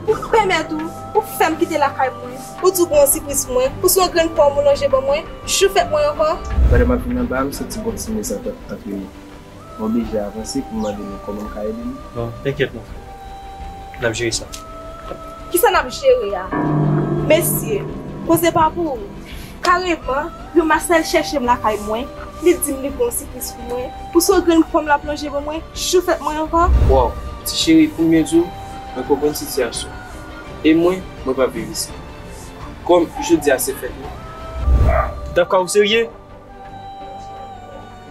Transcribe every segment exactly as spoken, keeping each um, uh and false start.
Ou pèmèt ou, ou fè m kite lakay mwen. Ou di w gen yon sipriz pou mwen, pou se yon grenn pòm ou lonje ban mwen, jou fèt mwen ankò. Pandan m ap vin anba a, m santi gon ti mezantant ant nou. Mwen oblije avanse pou m mande nou kòman m ka ede nou. Non, tenkèt, mon frè. N ap jere sa. Kisa n ap jere a? Mesye, koze pa pou ou. Kareman, Grimas al chèche m lakay mwen, li di m li gen yon sipriz pou mwen. Pou se yon grenn pòm l ap lonje ban mwen, jou fèt mwen ankò. Waw, ti cheri, pou m byen di w, mwen konprann sitiyasyon w. E mwen, mwen p ap viv isit. Kòm jodi a se fèt mwen. Dafka, ou serye?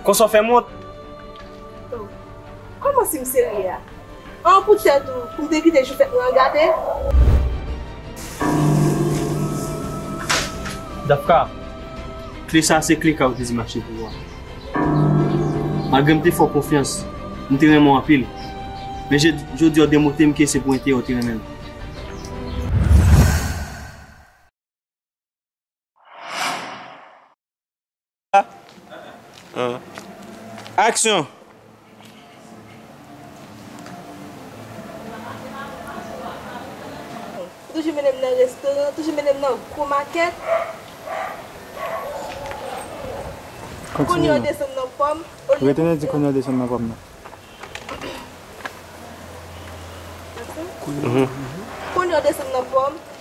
Konsa w fè m wont. Oh, kòman si m serye a? An, pou tèt ou, pou m te kite jou fèt mwen an gate? Dafka, kle sa a se kle kay ou te di m achte pou ou a. Malgre m te fè w konfyans, m te renmen w anpil. Men je- jodi a w demontre m ke se pou enterè w te renmen m. Aksyon! Ou toujou mennen m nan restoran, toujou mennen m nan gwo makèt. Kounye a w desann nan pòm. Retounen di kounye a w desann nan pòm nan. Kounye a w desann nan pòm.